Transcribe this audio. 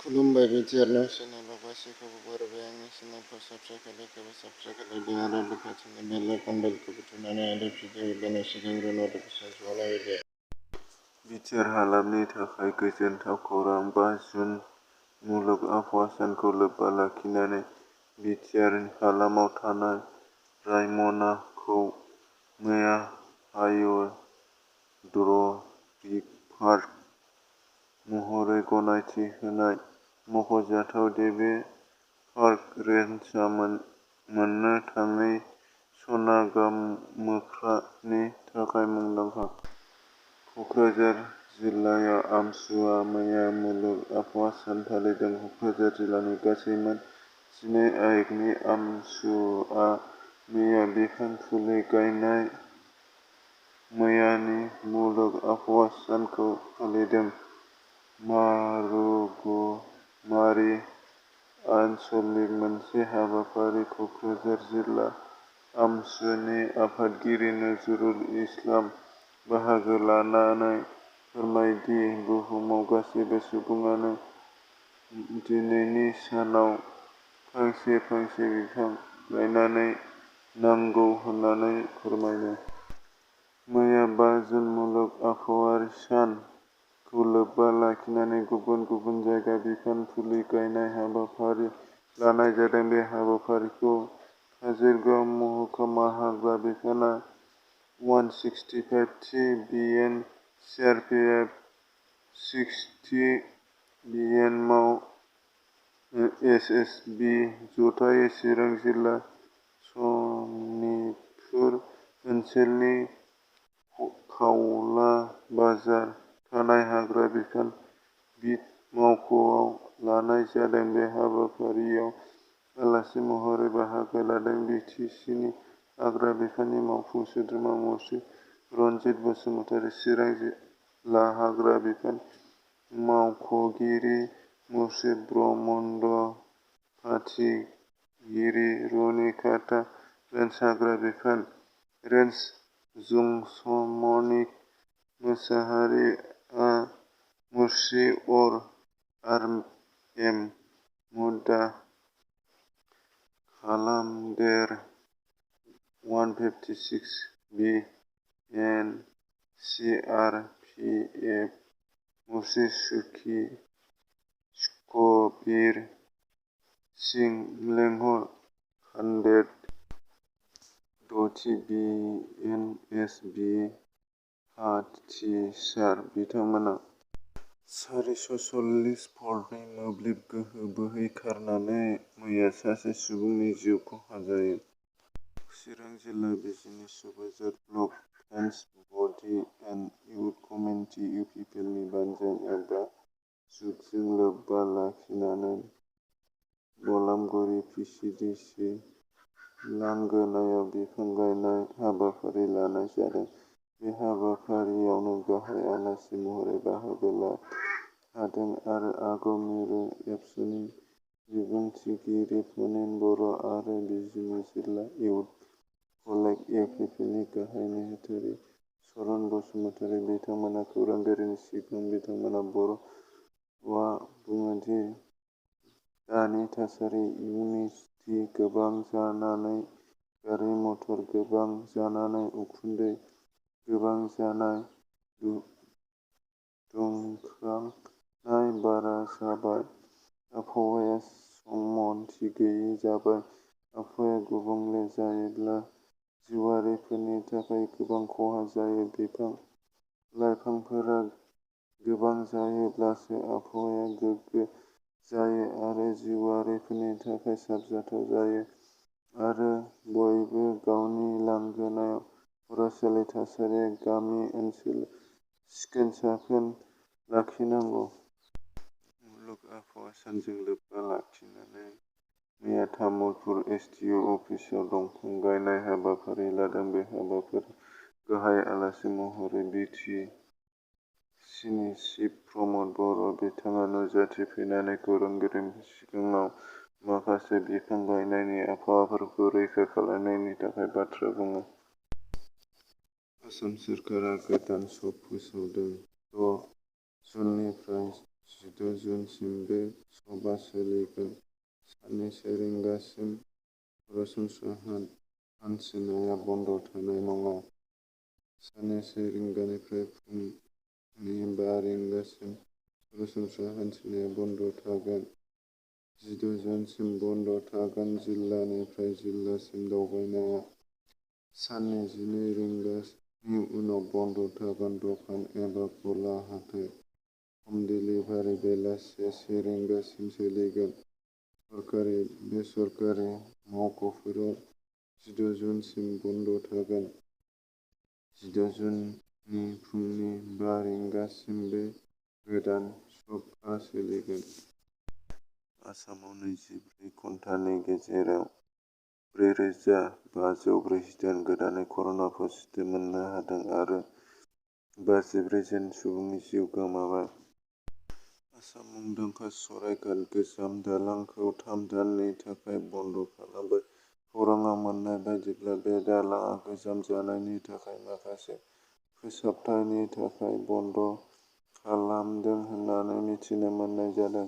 खुलुमबाय BTR चेनेलाव गासैखौबो बरायबाय। आंनि चेनेलखौ साबस्क्राइब खालामदों आरो लोगोसेनो बेल आइकनखौ बुथुमनानै आरो भिडिअ होनायनि सिगांग्रो नटिफिकेसनखौ लागायदो। BTR हालामनि थाखाय गोजोनथाव खौरां 5 जुन मुलुग आबहावा सानखौ लोब्बा लाखिनानै BTR हालामाव थानाय रायमनाखौ मैया हाइड्र'लिक पार्क महरै गनायथि होनाय। मख'जाथाव दि बे पार्क रेन्जआ मोननो थाङै सना मोख्रानि थाखाय मुंदांखा। क'क्राझार जिल्लायाव आमसुआ मैया मुलुग आबहावा सान फालिदों। क'क्राझार जिल्लानि गासै मोन 12 आयेगनि आमसुआ मैया बिफां फुलि गायनाय मैयानि मुलुग आबहावा सानखौ फालिदों। मारुगुमारि आनसलिक मोनसे हाबाफारि क'क्राझार जिल्ला आमसुनि आफादगिरि नजरुल इस्लाम बाहागो लानानै फोरमायदि बुहुमाव गासैबो सुबुङानो दिनैनि सानाव फांसे फांसे बिफां गायनानै नांगौ होननानै फोरमायो। मैया 5 जुन मुलुग आबहावा सान खौ लोब्बा लाखिनानै गुबुन गुबुन जायगायाव बिफां फुलि गायनाय हाबाफारि लानाय जादों। बे हाबाफारिखौ काजोलगाव महकुमा हाग्रा बिफानआ 165 बिएन सिआरपिएफ 60 बिएन माव एसएसबि जथायै चिरां जिल्ला सनितपुर ओनसोलनि खावला बाजार थानाय हाग्रा बिफान बिट मावख'आव लानाय जादों। बे हाबाफारियाव आलासि महरै बाहागो लादों बि टि सि नि हाग्रा बिफाननि मावफुं सोद्रोमा मुश्री रनजित बसुमतारी, चिरां जिल्ला हाग्रा बिफान मावख'गिरि मुश्री ब्रह्मन्द, फाथिगिरि रुनिकाटा, रेन्ज हाग्रा बिफान रेन्ज जंसमनि मोसाहारि मुश्री अर एम मुदा खालामदेर 156 बि एन सिआरपिएफ मुश्री सुखबिर सिं लेंहर 160 बिएनएसबि हाथिसार बिथांमोना 440 भल्टनि मोब्लिब गोहो बोहैखारनानै मैया सासे सुबुंनि जिउ खहा जायो। चिरां जिल्ला बिजिनि सुबाइजार block friends buddy and youth committee इउपिपिएलनि बानजायनायाव 5 जुनजों लोब्बा लाखिनानै बलामगुरि पिसिडिसि लांगोनायाव बिफां गायनाय हाबाफारि लानाय जादों। बे हाबाफारियावनो गाहाय आलासि महरै बाहागो लादों आरो आगु मिरु एबसुनि बिबुंथिगिरि फुनेन बर' आरो बिजिनि जिल्ला इउथ कलेज इउपिपिएलनि गाहाय नेहाथारि चरन बसुमतारी। बिथांमोना खौरांगिरिनि सिगाङाव बिथांमोना बर'आ बुङो दि दानि थासारि इउनिटि गोबां जानानै गारि मटर गोबां जानानै उखुन्दै गोबां जानाय दुंखांनाय बारा जाबाय आबहावाया समानथि गैयै जाबाय। आबहावाया गुबुंले जायोब्ला जिउआरिफोरनि थाखाय गोबां खहा जायो। बिफां लाइफांफोरा गोबां जायोब्लासो आबहावाया गोग्गो जायो आरो जिउआरिफोरनि थाखाय साबजाथाव जायो आरो बयबो गावनि लांगोनायाव फरायसालि फरायसालि गामि ओनसोल सिखोन साखोन लाखिनांगौ। मुलुग आबहावा सानजों लोब्बा लाखिनानै मैया तामुलपुर एसडिअ अफिसाव दंफां गायनाय हाबाफारि लादों। बे हाबाफारियाव गाहाय आलासि महरै बि टि सिनि चिफ प्रमद बर'। बिथाङा नुजाथिफैनानै खौरांगिरिनि सिगाङाव माखासे बिफां गायनायनि आबहावाफोरखौ रैखा खालामनायनि थाखाय बाथ्रा बुङो। आसाम सोरखारा गोदान सक फोसावदों। 6 जुननिफ्राय जिद' जुनसिम बे सभा सोलिगोन। साननि 1 रिंगासिम सरासनस्रा हान्थिनाया बन्द थानाय नङा। साननि 1 रिंगानिफ्राय फुंनि 5 रिंगासिम सरासनस्रा हान्थिनाया बन्द थागोन। 10 जुनसिम बन्द थागोन। जिल्लानिफ्राय जिल्लासिम दावबायनाया साननि 12 रिंगानि उनाव बन्द थागोन। दखान एबा गला हाथाइ हम देलिभारि बेलासे 1 रिंगासिम सोलिगोन। बेसरकारि मावख'फोरा 10 जुनसिम बन्द थागोन। 10 जुननि फुंनि 5 रिंगासिम बे गोदान सभा सोलिगोन। आसामाव 24 घन्टानि गेजेराव 4,548 गोदानै कर'ना पजिटिभ मोननो हादों आरो 54 जन सुबुंनि जिउ गोमाबाय। आसाम मुंदांखा सराइघाट गोजाम दालांखौ 3 दाननि थाखाय बन्द खालामबाय। खौरांआव मोन्नाय बायदिब्ला बे दालांआ गोजाम जानायनि थाखाय माखासे फोसाबथायनि थाखाय बन्द खालामदों होननानै मिथिनो मोननाय जादों।